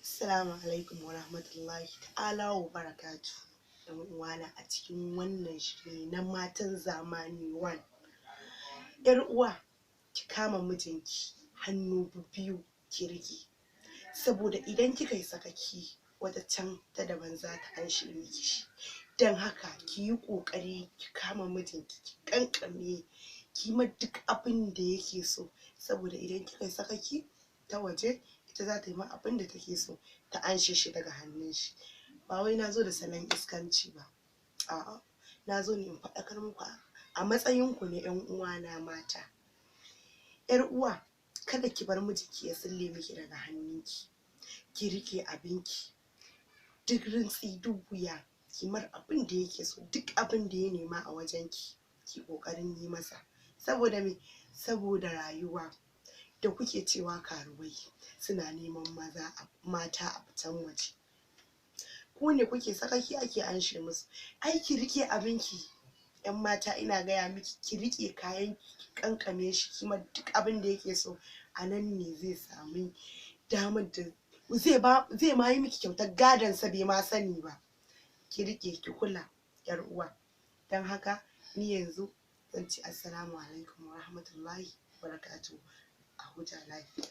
Assalamu alaikum wa rahmatullahi ta'ala wa barakatuhu. ‘Yan uwana a cikin wannan shiri na matan zamani 1. ‘Yar uwa, ki kama mijinki hannu biyu ki riƙe, saboda idan kika yi sakaki wata can ta daban za ta anshe miki shi. Don haka ki yi ƙoƙari ki kama mijinki, ki ƙanƙame, ki ma duk abin da yake so, saboda idan kika yi sakaki ta waje ita za ta yi ma abin da take so ta anshe shi daga hannun shi. Ba wai na zo da salon iskanci ba, a'a, na zo ne in faɗakar muku a matsayinku na ‘yan uwana mata. ‘Yar uwa, kada ki bar mijinki ya sille miki daga hannunki, ki riƙe abinki duk rintsi duk wuya, ki mar abin da yake so, duk abin da ya nema a wajenki ki ƙoƙarin yi masa. Saboda me? Saboda rayuwa da kuke cewa karuwai suna neman maza mata a fitan waje, ku ne kuke sakaki ake anshe musu. Ai ki riƙe abinki, ‘yan mata, ina gaya miki, ki riƙe kayanki, ki ƙanƙame shi, ki mar duk abin da yake so. A nan ne zai sami damar da zai ba zai ma yi miki kyautar gadon sa bai ma sani ba. Ki riƙe, ki kula, ‘yar uwa. Don haka ni yanzu zan ce assalamu alaikum wa rahmatullahi wa barakatuhu. A huta lafiya.